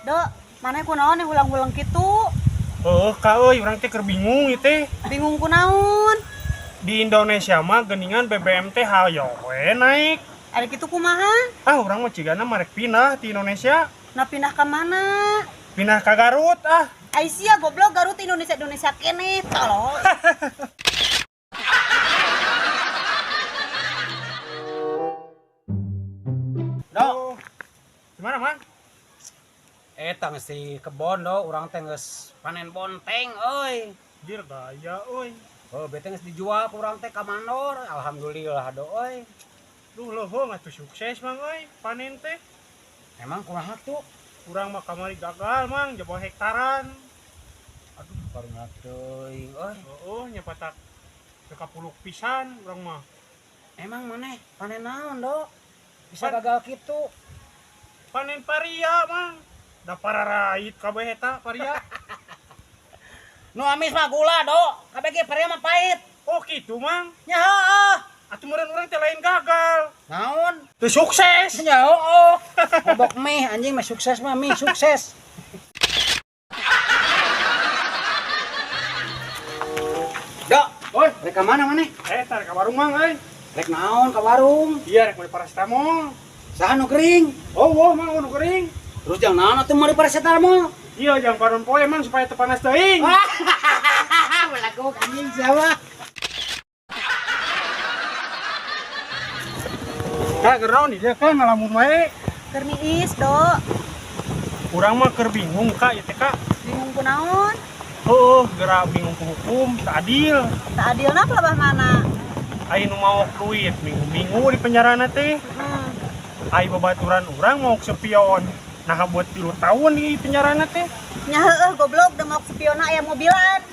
Dok, mana kunaon yang hulang-hulang kitu? Heuh ka euy, urang teh keur bingung ieu teh. Bingung kunaon? Di Indonesia mah geuningan BBM teh hayo we naik. Ari kitu kumaha? Ah, urang mah cigana marek pindah ti Indonesia. Nah, pindah ke mana? Pindah ka Garut ah. Aisyah goblok, Garut Indonesia Indonesia kene tolol. Dok, Gimana, Mang? Eta geus di kebon do, urang teh geus panen bonteng euy. Jir gaya euy. Oh, bete geus dijual ku urang teh ka mandor. Alhamdulillah do euy. Duh leuheung atuh sukses Mang euy panen teh. Emang kumaha tuh? Urang mah kamari gagal Mang, jebol hektaran. Aduh, karunya teuing euy. Heeh, nya patak teu kapuluk pisan urang mah. Emang maneh panen naon do? Bisa gagal kitu? Panen paria, Mang. Da pararait kabeh eta paria. Nu amis mah gula do, kabeh ge paria mah pahit. Oh kitu, Mang. Nya heueuh. Atuh meureun urang teh lain gagal. Naon? Teu sukses. Nya heueuh. Mabok mie anjing mah sukses mah mie sukses. Dok, Oi, rek ka mana maneh? Eh tarik ka warung Mang euy. Rek naon ka warung? Iya rek meuli paracetamol. Saha nu kering? Oh, wah Mang nu kering. Terus jangan naon atuh meuli paracetamol? Iya, jangan panon poe Mang supaya teu panas teuing. Belagok anjing siapa? Kak, keur naon di dieu kan ngalamun wae. Keur niis, Dok. Urang mah keur bingung Kak, ieu teh Kak. Bingung kunaon? Heueuh, geura bingung ku hukum, teu adil. Tak adilna pelabah mana? Aya nu maok duit minggu-minggu di penjarana teh. Ai babaturan urang maok sepion. Nah, buat 3 tahun di penjarana teh. Nya heueuh goblok, da maok spiona aya mobilan.